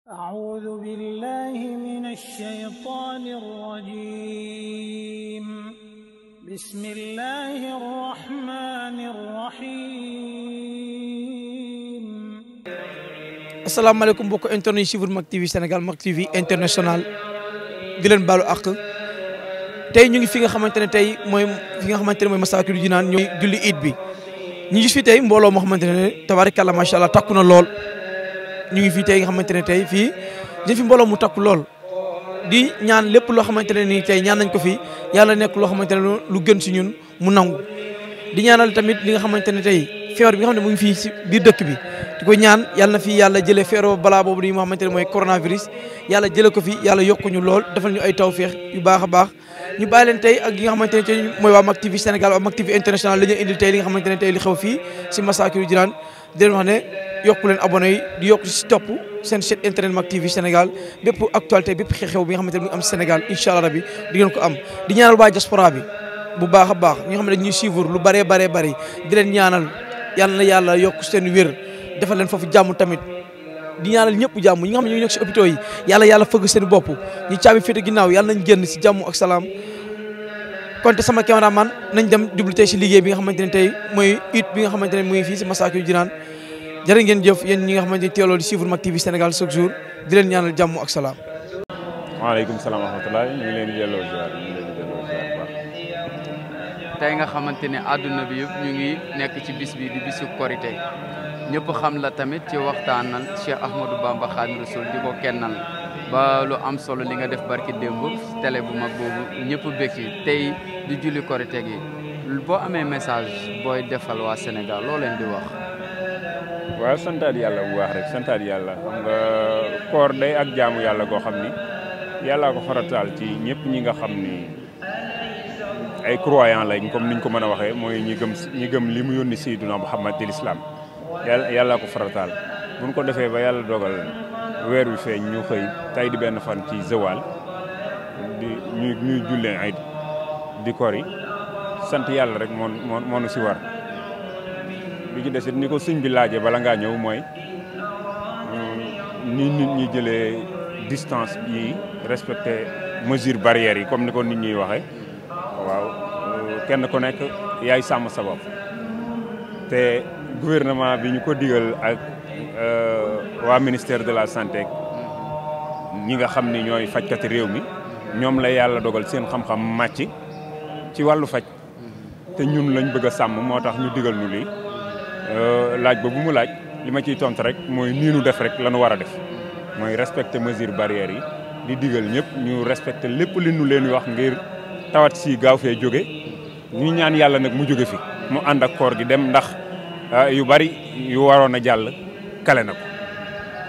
أعوذ بالله من الشيطان الرجيم بسم الله الرحمن الرحيم السلام عليكم mbokk internet yi suivre Mak TV Sénégal Mak TV international di leen baalu àq tey ñu ngi fi nga xamante ne tey mooy fi nga xamante ne mooy Massalikul Jinaan ñooy julli Eid bi ñu gis fi tey mbooloo moo xamante ne tabaarkalla macha allah takku na lool ñu ngi fii tey nga xamante ne tey fii di fi mbooloo mu takku lool di ñaan lépp loo xamante ne nii tey ñaan nañ ko fi yàlla nekk loo xamante ne lu gën si ñun mu nangu di ñaanal tamit li nga xamante ne tey feebar bi nga xam ne mu ngi fii si biir dëkk bi di ko ñaan yàlla na fi yàlla jëlee feebar balaa boobu ni nga xamante ne mooy coronavirus yàlla jëlee ko fi yàlla yokku ñu lool defal ñu ay tawféex yu baax a baax ñu bàyyi leen tey ak yi nga xamante ne tey mooy waa Mak TV Sénégal waa Mak TV international la ñu indil tey li nga xamante ne tey li xew fii si Massalikul Jinaan di leen wax ne yokku leen abonné yi di yokk si topp seen chaîne internet Mak TV Sénégal bépp actualité bépp xew-xew bi nga xamante ne mu ngi am Sénégal incha allah rabi di ngeen ko am di ñaanal waa diaspora bi bu baax a baax ñi nga xam ne dañuy suivre lu bëree bëri di leen ñaanal yàlla na yàlla yokk seen wér defal leen foofu jàmm tamit di ñaanal ñëpp jàmm ñi nga xam ne ñoo nekk si hôpitaux yi yàlla fëgg seen bopp ñu caabi féete ginnaaw yàlla nañ génn si jàmm ak salaam konte sama cameraman nañ dem jublu tey si liggéey bi nga xamante ne tey mooy Eid bi nga xamante ne mu ngi fii si Massalikul Jinaan jërë ngeen jëf yéen ñi nga xamante ne teeloo di suivre Mak TV Sénégal chaque jour di leen ñaanal jàmm ak salaam. waaleykum salaam wa rahmatulah ñu ngi leen di delloo ziar bu baax. tey nga xamante ne àdduna bi yëpp ñu ngi nekk ci bis bi di bisu korité ñëpp xam la tamit ci waxtaanal Cheikh Ahmadou Bamba Khadimu Rasul di ko kennal ba lu am solo li nga def barki démb télé bu mag boobu ñëpp bëgg ci tey di julli korité gi boo amee message booy defal waa Sénégal loo leen di wax. waaw santaat yàlla bu baax rek santaat yàlla xam nga koor day ak jaamu yàlla goo xam ni yàllaa ko farataal ci ñëpp ñi nga xam ni ay croyant lañ comme niñ ko mën a waxee mooy ñi gëm li mu yónni Seydina Muhammad di l'islam yàllaa ko farataal buñ ko defee ba yàlla dogal weer wi feeñ ñu xëy tey di benn fan ci zawal di ñuy jullee ay di kori sant yàlla rek moo nu si war bi ci desit ni ko sëñ bi laajee bala ngaa ñëw mooy ni nit ñi jëlee distance yi respecté mesure barrières yi comme ni ko nit ñuy waxee waaw kenn ku nekk yaay sàmm sa bopp te gouvernement bi ñu ko digal ak waa ministère de la santé ñi nga xam ni ñooy fajkati réew mi ñoom la yàlla dogal seen xam-xam màcc ci wàllu faj te ñun lañ bëgg a sàmm moo tax ñu digal ñu lii laaj ba bu mu laaj li ma ciy tontu rek mooy nii nu def rek la nu war a def mooy respecter mesures barrières yi di digal ñëpp ñu respecter lépp li nu leen wax ngir tawat si gaaw fee jóge ñu ñaan yàlla nag mu jóge fi mu ànd ak koor gi dem ndax yu bari yu waroon a jàll kale na ko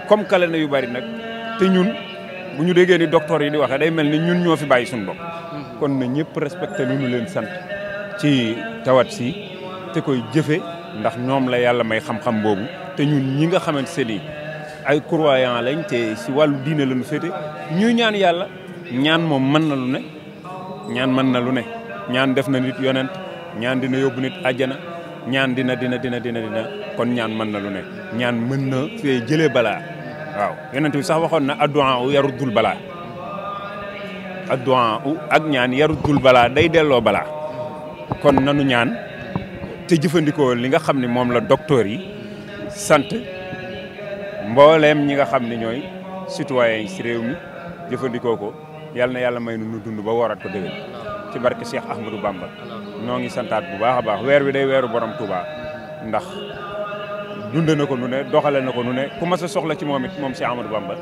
comme kale na yu bari nag te ñun bu ñu déggee ni docteur yi di waxee day mel ni ñun ñoo fi bàyyi suñu bopp kon na ñëpp respecter lu ñu leen sant ci tawat si te koy jëfe ndax ñoom la yàlla may xam-xam boobu te ñun ñi nga xamante ne ay croyant lañ te si wàllu diine lañu féete ñuy ñaan yàlla ñaan moom mën na lu ne ñaan mën na lu ne ñaan def na nit yonent ñaan dina yóbbu nit àjjana ñaan dina kon ñaan mën na lu ne ñaan mën na fee jëlee balaa waaw yonent bi sax waxoon na addu'a u yaruddul balaa addu'a u ak ñaan yaruddul balaa day delloo balaa kon nanu ñaan te jëfandikoo li nga xam ne moom la docteur yi sant mbooleem ñi nga xam ne ñooy citoyens yi si réew mi jëfandikoo ko yàlla na yàlla may nu dund ba wooraat ko déwén ci barke Cheikh Ahmadou Bamba noo ngi santaat bu baax a baax weer wi day weeru borom Touba ndax dund na ko nu ne doxale na ko nu ne ku ma sa soxla ci moom it moom Cheikh Ahmadou Bamba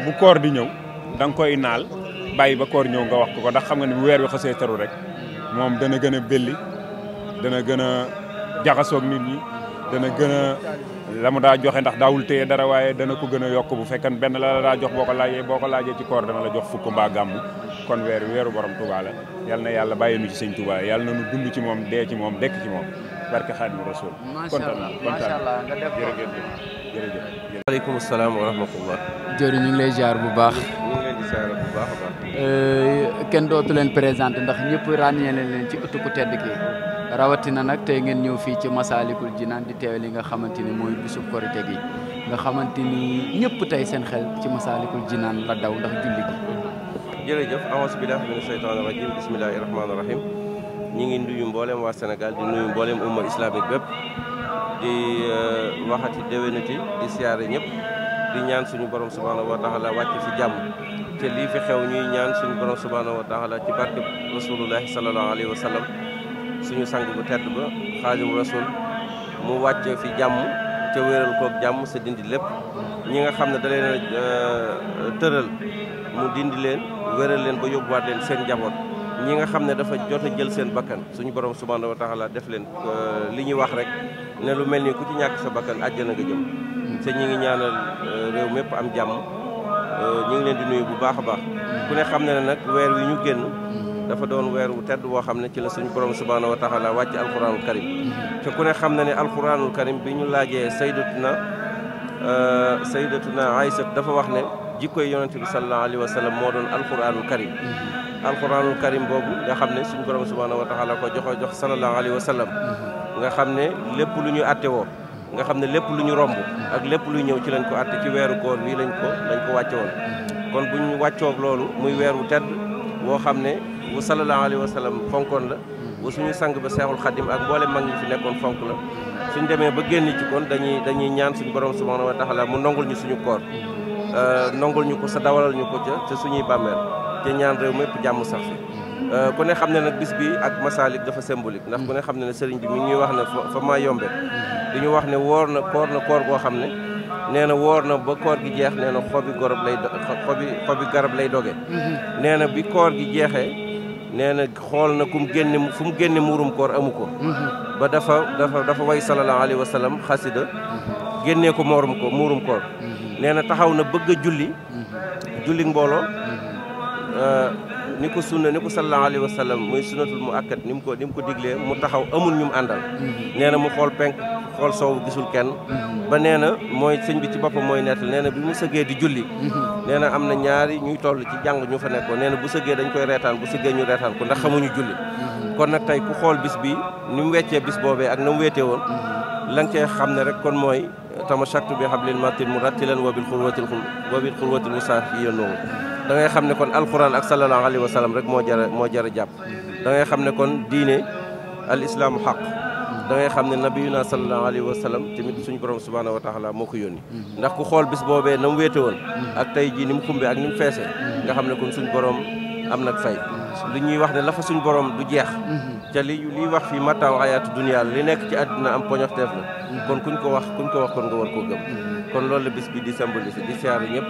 bu koor di ñëw da nga koy naal bàyyi ba koor ñëw nga wax ko ndax xam nga ne bu weer wi xasee taru rek moom dana gën a belli dana gën a jaxasoog nit ñi dana gën a la mu daa joxe ndax daawul téye dara waaye dana ko gën a yokk bu fekkee benn la daa jox boo ko laajee ci koor dana la jox fukk mbaa gàmmu kon weeru borom Touba la yal na yàlla bàyyi nu ci sëñ Touba yàlla na nu dund ci moom dee ci moom dekk ci moom barke Xaadimu Rasuul macha allah nga def jërëjëf. waaleykum salaam wa rahmatullah. jëri ñu ngi lay ziar bu baax. ñu ngi leen di ziar bu baax a baax. kenn dootu leen présenté ndax ñëpp ràññee leen ci ëttu ku tedd ki rawatina nag tey ngeen ñëw fii ci Massalikul Jinaan di teew li nga xamante ni mooy bisub korite gi nga xamante ni ñëpp tey seen xel ci Masaalikul Jinaan la daw ndax julli gi. jërëjëf auzu billaahi mina shaytaani rajiim bismillaahi rahmaani rahiim ñi ngi nuyu mboolem waa Sénégal di nuyu mboolem umma islamique bépp di waxati déwénati di siyaare ñëpp di ñaan suñu borom subhaanahu wa taala wàcc fi jàmm te lii fi xew ñuy ñaan suñu borom subhaanahu wa taala ci barke rasulullahi sallallahu alayhi wa sallam suñu sang bu tedd ba xaadimu rasul mu wàcc fi jàmm te wéeral koog jàmm sa dindi lépp ñi nga xam ne da leen tëral mu dindi leen wéral leen ba yóbbuwaat leen seen njaboot ñi nga xam ne dafa jot a jël seen bakkan suñu borom subhanahu wa taala def leen li ñuy wax rek ne lu mel ni ku ci ñàkk sa bakkan àjjana nga jëm te ñi ngi ñaanal réew mépp am jàmm ñi ngi leen di nuyu bu baax a baax ku ne xam ne ne nag weer wi ñu génn dafa doon weer wu tedd woo xam ne ci la suñu borom subhanahu wa taala wàcc alquranul karim te ku ne xam ne ne alquranul karim bi ñu laajee sayyidatuna Aïsa dafa wax ne jikkoy yonente bi sallallahu alayhi wa sallam moo doon alquranul karim alquranul karim boobu nga xam ne suñu borom subhanahu wa taala ko jox sallallahu alayhi wa sallam nga xam ne lépp lu ñu atte woo nga xam ne lépp lu ñu romb ak lépp luy ñëw ci lañ ko atte ci weeru koor bii lañ ko wàcce woon kon bu ñu wàccoog loolu muy weer wu tedd boo xam ne bu sallallahu alayhi wa sallam fonkoon la bu suñu sang ba seexul xadim ak mboole mag ñi fi nekkoon fonk la suñ demee ba génn ci kon dañuy ñaan suñu borom subhanahu wa taala mu nongul ñu suñu koor nongul ñu ko sa dawalal ñu ko ca suñuy bàmmeel te ñaan réew mépp jàmm sax fi ku ne xam ne nag bis bi ak Masalik dafa symbolique ndax ku ne xam ne ne sëriñ bi mi ngi ñuy wax ne fa maa yombe di ñu wax ne woor na koor boo xam ne nee na woor na ba koor gi jeex nee na xobi garab lay doge nee na bi koor gi jeexee nee na xool na fu mu génne muurum koor amu ko ba dafa way sallallahu alayhi wa sallam xasida génnee ko muurum koor nee na taxaw na bëgg a julli mbooloo ni ko sallallahu alayhi wa sallam muy sunnatul mu akkat ni mu ko diglee mu taxaw amul ñu mu àndal nee na mu xool penk xool soow gisul kenn ba nee na mooy sëñ bi ci boppam mooy nettal nee na bi mu sëggee di julli nee na am na ñaari ñuy toll ci jàng ñu fa nekkoon nee na bu sëggee dañ koy reetaan bu sëggee ñu reetaan ko ndax xamuñu julli kon nag tey ku xool bis bi ni mu weccee bis boobee ak na mu weetee woon la nga cee xam ne rek kon mooy tamashaktu bi hablil matin mu rattilan wa bil xulwatil musaafi yénoowu da ngay xam ne kon alquran ak sallallahu alayhi wa sallam rek moo jara jàpp da ngay xam ne kon diine al islaamu xaq da ngay xam ne nabiyuna sallallahu alayhi wa sallam tamit suñu borom subhanahu wa taala moo ko yónni ndax ku xool bis boobee na mu wéete woon ak tey jii ni mu xumbe ak ni mu feesee nga xam ne kon suñu borom am nag fay li ñuy wax ne la fa suñu borom du jeex te liy wax fii mataaw ayaatu dunya li nekk ci àdduna am poñoxteef la kon kuñ ko wax kon nga war koo gëm kon loolu la bis bi di symboliser di siyaare ñëpp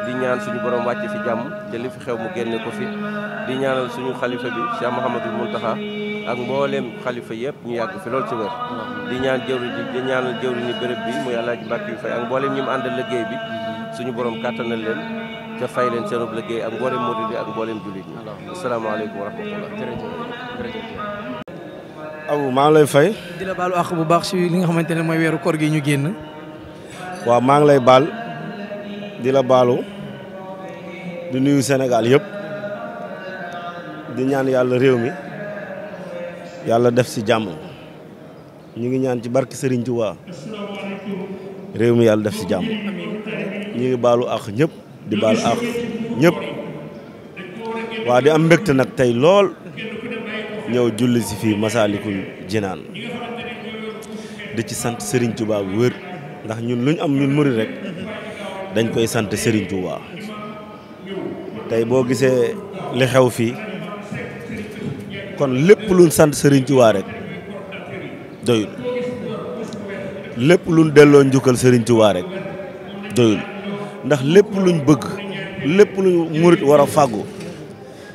di ñaan suñu borom wàcc fi jàmm te li fi xew mu génne ko fi di ñaanal suñu xalifa bi Cheikh Mouhamadul Mountakha ak mbooleem xalifa yëpp ñu yàgg fi loolu ci wér di ñaanal jëwriñ ni béréb bi muy Alaaji Mbàkke yu fay ak mbooleem ñi mu àndal liggéey bi suñu borom kàttanal leen te fay leen seenub liggéey ak mbooleem murid yi ak mbooleem jullit ñi asalaamaaleykum wa rahmatullah Abou maa ngi lay fay di la baalu àq bu baax si li nga xamante ne mooy weeru koor gi ñu génn waaw maa ngi lay baal di la baalu di nuyu Sénégal yëpp di ñaan yàlla réew mi yàlla def ci jàmm ñu ngi ñaan ci barke Serigne Touba réew mi yàlla def ci jàmm ñu ngi baalu àq ñëpp di baalu àq ñëpp waa di am mbégte nag tey lool ñëw julli si fii Masaalikul Jinaan di ci sant Serigne Touba bu wér ndax ñun luñ am ñun murid rek dañ koy sant Serigne Touba tey boo gisee li xew fii kon lépp luñ sant Serigne Touba rek doyul lépp luñ delloo njukkal Serigne Touba rek doyul ndax lépp luñ bëgg lépp luñ murit war a fàggu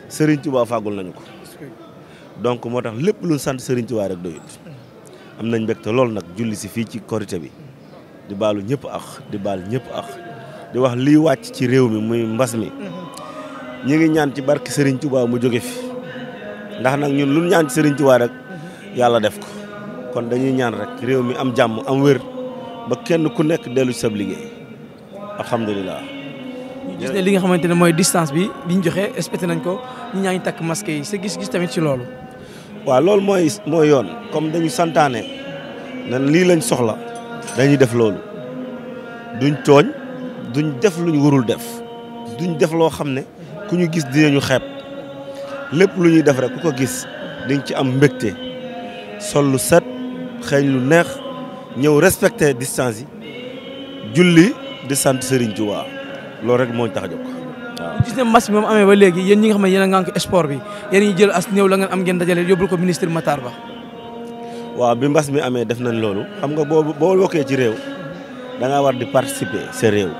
Serigne Touba fàggul nañu ko donc moo tax lépp luñ sant Serigne Touba rek doyul am nañ mbégte lool nag julli si fii ci korité bi di baalu ñëpp di baal ñëpp di wax liy wàcc ci réew mi muy mbas mi ñi ngi ñaan ci barke Serigne Touba mu jóge fi ndax nag ñun lu ñaan ci Serigne Touba rek yàlla def ko kon dañuy ñaan rek réew mi am jàmm am wér ba kenn ku nekk dellu ci sab liggéey alhamdulilah. ñu gis ne li nga xamante ne mooy distance bi ñu joxe respecté nañ ko ñi ñaa ngi takk masque yi sa gis-gis tamit ci loolu. waaw loolu mooy yoon comme dañu santaane nan lii lañ soxla dañuy def loolu duñ tooñ duñ def luñ warul def duñ def loo xam ne ku ñu gis dinañu xeeb lépp lu ñuy def rek ku ko gis dañ ci am mbégte sol lu set xeeñ lu neex ñëw respecté distance yi julli di sant Serigne Touba loolu rek moo tax a jóg waaw. gis ne mbas bi moom amee ba léegi yéen ñi nga xam ne yéen a ngànk sport bi yéen ñi jël as néew la ngeen am ngeen dajale yóbbul ko ministre Matar Ba. waaw bi mbas mi amee def nañ loolu xam nga boo bokkee ci réew da ngaa war di participer sa réew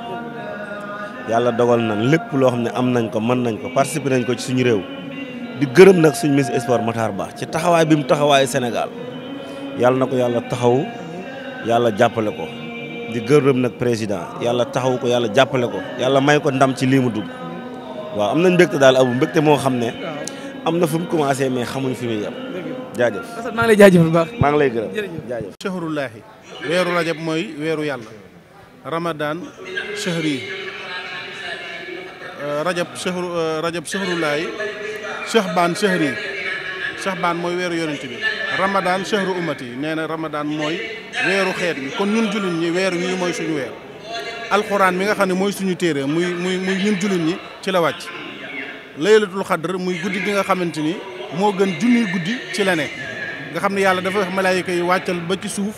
yàlla dogal nañ lépp loo xam ne am nañ ko mën nañ ko participer nañ ko ci suñu réew di gërëm nag suñu ministre sport Matar Ba ci taxawaay bi mu taxawaay Sénégal yàlla na ko yàlla taxaw yàlla jàppale ko di gërëm nag président yàlla taxaw ko yàlla jàppale ko yàlla may ko ndam ci lii mu dugg waaw am nañ mbégte daal abu mbégte moo xam ne am na fu mu commencé mais xamuñ fi muy yem jaajëf. maa ngi lay jaajëf bu baax. maa ngi lay gërëm jaajëf. shahrullaahi weeru rajab mooy weeru yàlla ramadan shahri rajab shahrullaahi shahbaan shahri shahbaan mooy weeru yonent bi ramadan shahru ummati nee na ramadan mooy weeru xeet bi kon ñun jullit ñi weer wii mooy suñu weer alxuraan mi nga xam ne mooy suñu téere muy ñun jullit ñi ci la wàcc laylatul xadr muy guddi gi nga xamante ni moo gën junniy guddi ci la ne nga xam ne yàlla dafa wax malaayika yi wàccal ba ci suuf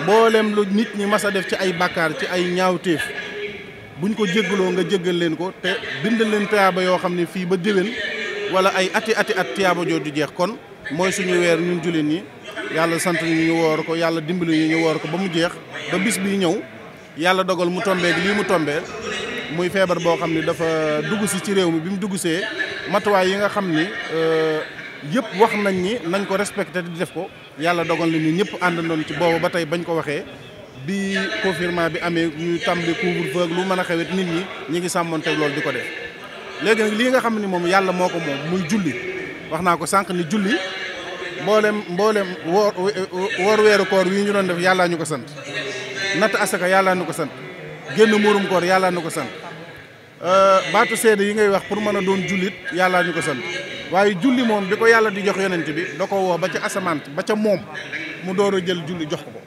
mboolem lu nit ñi mas a def ci ay bàkkaar ci ay ñaawteef buñ ko jéggaloo nga jéggal leen ko te bindal leen tiyaaba yoo xam ne fii ba déwén wala ay ati at tiyaaba joo du jeex kon mooy suñu weer ñun jullit ñi yàlla sant ñu woor ko yàlla dimbali ñu woor ko ba mu jeex ba bis bi ñëw yàlla dogal mu tombeeg lii mu tombee muy feebar boo xam ne dafa dugg si ci réew mi bi mu dugg see matuwaay yi nga xam ni yëpp wax nañ ni nañ ko respecté di def ko yàlla dogal na ni ñëpp àndandoon ci boobu ba tey bañ ko waxee bi confinement bi amee ñu tàmbali couvre-feu lu mën a xewet nit ñi ngi sàmmonteeg loolu di ko def léegi nag lii nga xam ne moom yàlla moo ko moom muy julli wax naa ko sànq ni julli mboolem woor weeru koor wi ñu doon def yàllaa ñu ko sant natt asaka yàllaa ñu ko sant génn muurum koor yàllaa ñu ko sant baatu seede yi ngay wax pour mën a doon jullit yàllaa ñu ko sant waaye julli moom bi ko yàlla di jox yonent bi da ko woo ba ca asamaan ba ca moom mu door a jël julli jox ko ko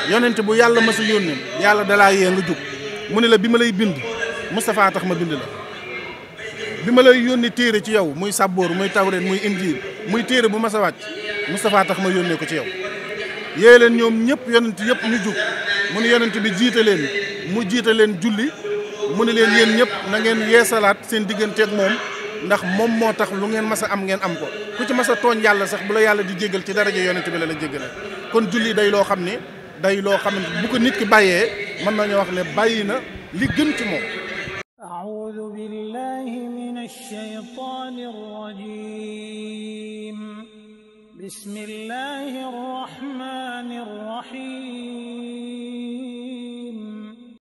yonent bu yàlla ma sa yónnee yàlla dalaa yee nga jug mu ne la bi ma lay bind Moustapha tax ma bind la bi ma lay yónni téere ci yow muy sàbboor muy tawreet muy injiil muy téere bu ma sa wàcc Moustapha tax ma yónnee ko ci yow yée leen ñoom ñëpp yonent yëpp ñu jug mu ne yonent bi jiite leen mu jiite leen julli mu ne leen yéen ñëpp na ngeen yeesalaat seen digganteeg moom ndax moom moo tax lu ngeen mas a am ngeen am ko ku ci mas a tooñ yàlla sax bu la yàlla di jéggal ci daraja yonent bi la jéggale kon julli day loo xam ne bu ko nit ki bàyyee mën nañoo wax ne bàyyi na li gën ci moom. a'uudu billahi minash shaytaanir rajiim bismillahir rahmaanir rahiim